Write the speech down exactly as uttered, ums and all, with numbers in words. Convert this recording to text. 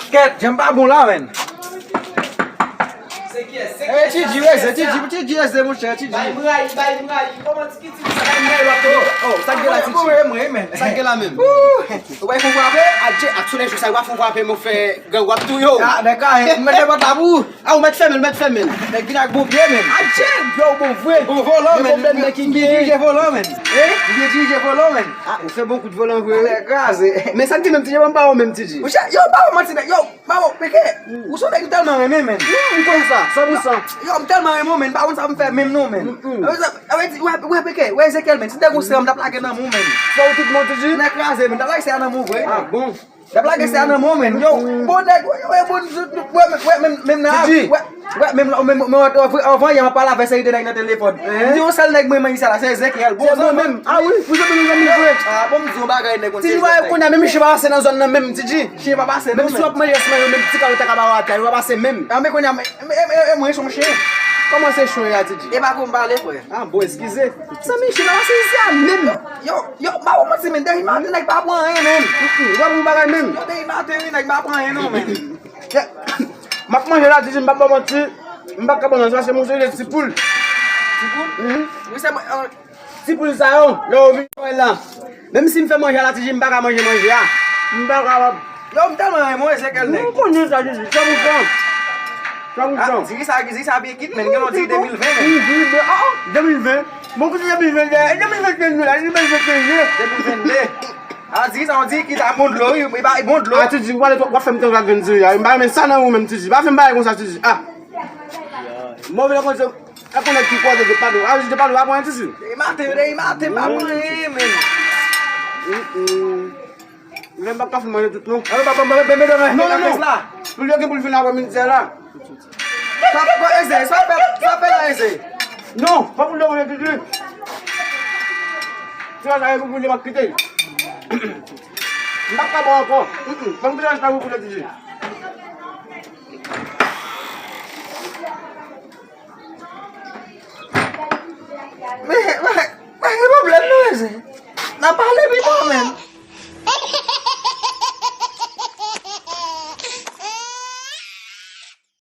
Kèt, jan m pa bon la, menn. Se kiyès? Se kiyès? Ti Dji, se Ti Dji, Ti Dji, se monchè, Ti Dji. Bay m rayi, bay m rayi. Kòman ti ki Ti Dji sa bay m rayi w ap tande? Oh, sa k gen la, Ti Dji? Sa k gen la menm? Ou bay fon frape? Adje, ak sou lè jou sa, w ap fon frape, mwen fè gang w ap touye w. Ah, dakò, mwen te bat la pou ou. Ah, ou mèt fèmen l, mèt fèmen l. Nèg vin ak bon pye, menn. Adje! Yo, bon vre. Bon volan, menn. Pwoblèm nèg ki byen dirije volan, menn. Hein? Byen dirije volan, menn. Ah, ou fè bon kout volan vre. Nèg kraze. Men sa k di menm, Ti Dji, ban m ba w menm, Ti Dji. Monchè, yo, ba w manti, nèg. Yo, ba w, peke. Ou se yon nèg m tèlman renmen, menn. Non, m konn sa, san pou san. Yo, m tèlman renmen w, menn. M pa konn sa pou m fè menm non, menn. Sa vle di, wè, wè, peke, wè Ezekiel, menn. Si m te gon sèl, m t ap lage nan men w, menn. Fè w tout bon, Ti Dji? Nèg kraze, menn. M t ap lage sèl nan men w, vre. Ah, bon. Dap lage se a nan moman, menn. Yo, bon nèg, wè, wè, bon, wè, wè, menm, menm nan, wè, wè, menm, menm, menm, anvan yè, m ap pale avè seri de nèg nan telefòn. M di yon sèl nèg mwen, mwen, isi a la, se Ezekiel. Bon, se bon menm. Ah wi, pou zanmi nou, zanmi vre. Ah, bon, m di yon bagay, nèg, se bon, menm, ah wi, kounye a, menm chen pa pase nan zòn nan, menm, Ti Dji. Chen pa pase, non, menm si w ap manje, si w manje, menm ti kal ou ta ka ba w atè, yo pa pase menm. Ah, men kounye a, men, men, men, men, mwen, se yon chen. Kòman se chen a, Ti Dji? E pa kou m pale, frè. Ah, bon, eskize. Zanmi, chen pa pase isi a, menm. Yo, yo, m pa ba w manti, menn. Dèyè maten, nèg pa pran anyen, menn. Ou pa pran bagay menm. Yo, dèyè maten, wi, nèg pa pran anyen, non, menn. M ap manje la, Ti Dji, m p ap ba w manti. M pa ka pran nan sa, se manje de ti poul. Ti poul? Mhm. Wi, se mwen, euh, ti poul sa yo, lè yo vin wè la. Menm si m fè manje la, Ti Dji, m pa ka manje manje a. M pa ka. Yo, m tèlman renmen Ezekiel, nèg. Nou konnen sa, Ti Dji, san pou san. San pou san. Ah, diri sa, diri sa byen kit, menn. Gen lè w di de mil ven, menn. Mhm, de, ah, ah, de mil ven. Bon, kote de mil ven, de mil ven nou la, de mil ven nou. De mil ven de. Ah, diri sa, on diri ki ta bon dlo, wi, e pa bon dlo. Ah, Ti Dji, w ale w ap fè m tankou ak grenn diri a. M pa renmen sa nan ou menm, Ti Dji. Pa fè m bagay konsa, Ti Dji. Ah. Move lè konsa, e konnen ki koze de padon. Ah, de padon, pa pran, Ti Dji. Dèyè maten, dèyè maten, pa pran anyen, menn. Mm, mm. Men m p ap ka fin manje tout, non. Ah, papa, mwen, mwen, mwen, mwen, non, non, non. Pou l yo gen pou l vin apre midi a la. Sa fè kwa, Eze? Sa fè, sa fè la, Eze? Non, pa pou l yo manje tout, non. Se pa sa, e pou l yo m ap kite. M p ap ka bò ankò. Mm, mm. Ban m kite rès la pou l yo, Ti Dji. Men, men, men, gen pwoblèm, non, Eze. N a pale pita, menn.